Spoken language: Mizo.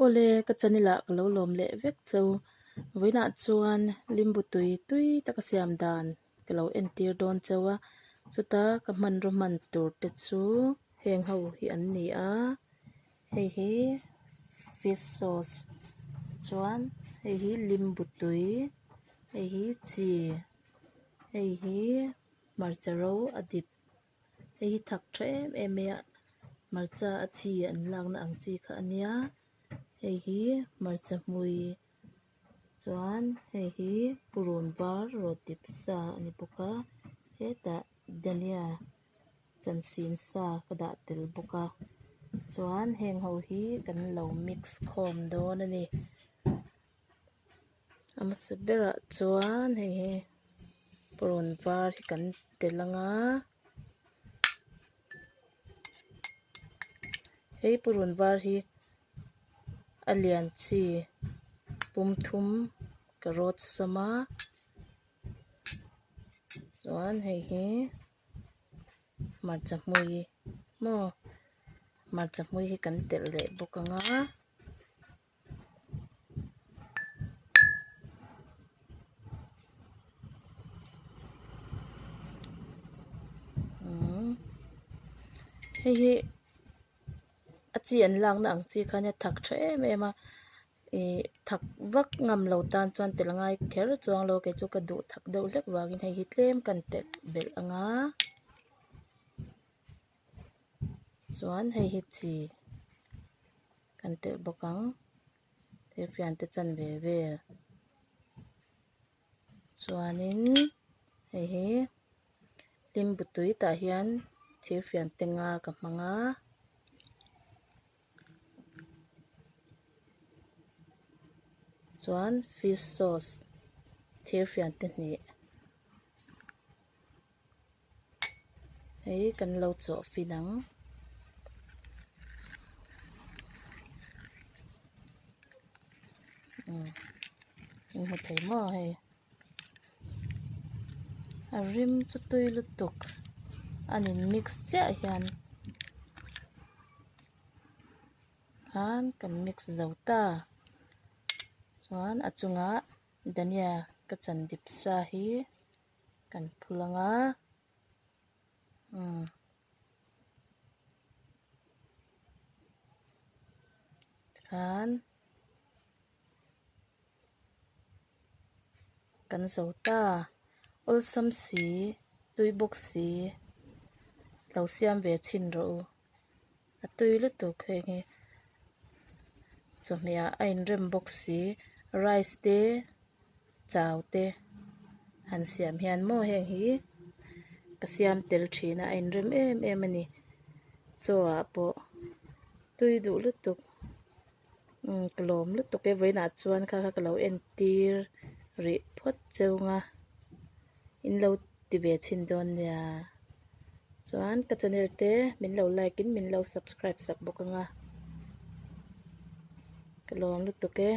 Awle, ka channel ah ka lo lawm leh vek cheu. Vawiinah chuan limbu tui tui taka siam dan ka lo entir dawn cheu a. Chuta ka hmanraw hman tur te chu heng ho hi an ni a. Hei hi fish sauce chuan hei hi limbu tui, hei hi chi, hei hi hmarcha ro a dip. Hei hi thak tha em em mai a hmarcha a chi an lakna ang chi kha a nia hei hi hmarcha hmui chuan hei hi purun var rawt dip sa a ni bawk a hetah dania chanchin sa ka dah tel bawk a chuan heng ho hi kan lo mix khawm dawn a ni. A hmasa berah chuan hei hi purun var hi kan telh ang a hei purun var hi a lian chi pum thum ka rawt sawm a chuan hei hi hmarcha hmui maw hmarcha hmui hi kan telh leh bawk ang a. Hei hi a chi an lakna ang chi kha nia thak tha em em a ih thak vak ngam lo tan chuan tel ngai kher chuang lo kei chu ka duh thak deuh hlek vangin hei hi tlem kan telh belh ang a chuan hei hi chi. Kan telh bawk ang thirfian te chan ve vel chuanin hei hi limbu tui tah hian thirfian te nga ka hmang a. Chuan fish sauce thirfian te hnih Hei kan lo chawh fin ang. Umm in hmu thei maw hei. A rim chu tui lutuk an in mix chiah hian khan kan mix zo ta chuan a chungah dhania ka chan dip sa hi. Kan phul ang a umm tikhan kan zo ta awlsam si tui bawk si lo siam ve chhin rawh u a tui lutuk heng hi chawhmeh ah a inrem bawk si rice te. Chau te han siam hian maw heng hi ka siam tel thin a a inrem em em a ni chaw ah pawh tui duh lutuk umm ka lawm lutuk e vawiinah chuan kha kha ka lo entir rih phawt cheu nga in lo ti ve chhin dawn nia chuan ka channel te min lo like in min lo subscribe sak bawk anga ka lawm lutuk e.